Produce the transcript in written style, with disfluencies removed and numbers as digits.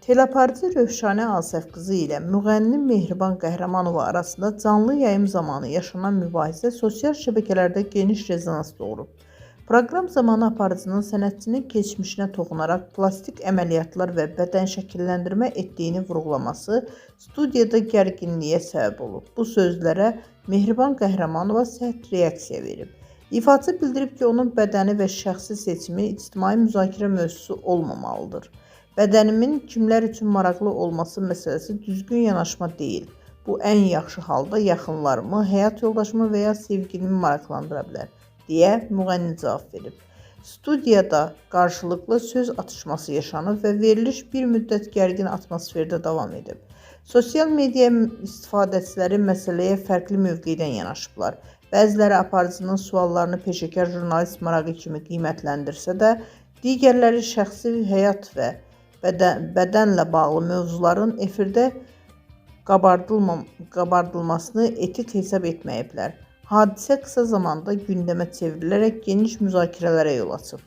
Teleaparıcı Rövşanə Asəfqızı ilə müğənni Mehriban Qəhrəmanova arasında canlı yayım zamanı yaşanan mübahisə sosial şəbəkələrdə geniş rezonans doğurub. Proqram zamanı aparıcının sənətçinin keçmişinə toxunaraq plastik əməliyyatlar və bədən şəkilləndirmə etdiyini vurğulaması studiyada gərginliyə səbəb olub. Bu sözlərə Mehriban Qəhrəmanova sərt reaksiya verib. İfaçı bildirib ki, onun bədəni və şəxsi seçimi ictimai müzakirə mövzusu olmamalıdır. Bədənimin kimlər üçün maraqlı olması məsələsi düzgün yanaşma deyil. Bu ən yaxşı halda yaxınlarımı, həyat yoldaşımı və ya sevgilimi maraqlandıra bilər, deyə müğənni cavab verib. Studiyada qarşılıqlı söz atışması yaşanıb və veriliş bir müddət gərgin atmosferdə davam edib. Sosial media istifadəçiləri məsələyə fərqli mövqedən yanaşıblar. Bəziləri aparıcının suallarını peşəkar jurnalist marağı kimi qiymətləndirsə də, digərləri şəxsi həyat və bədənlə bağlı mövzuların efirdə qabardılmasını etik hesab etməyiblər. Hadisə qısa zamanda gündəmə çevrilərək geniş müzakirələrə yol açıb.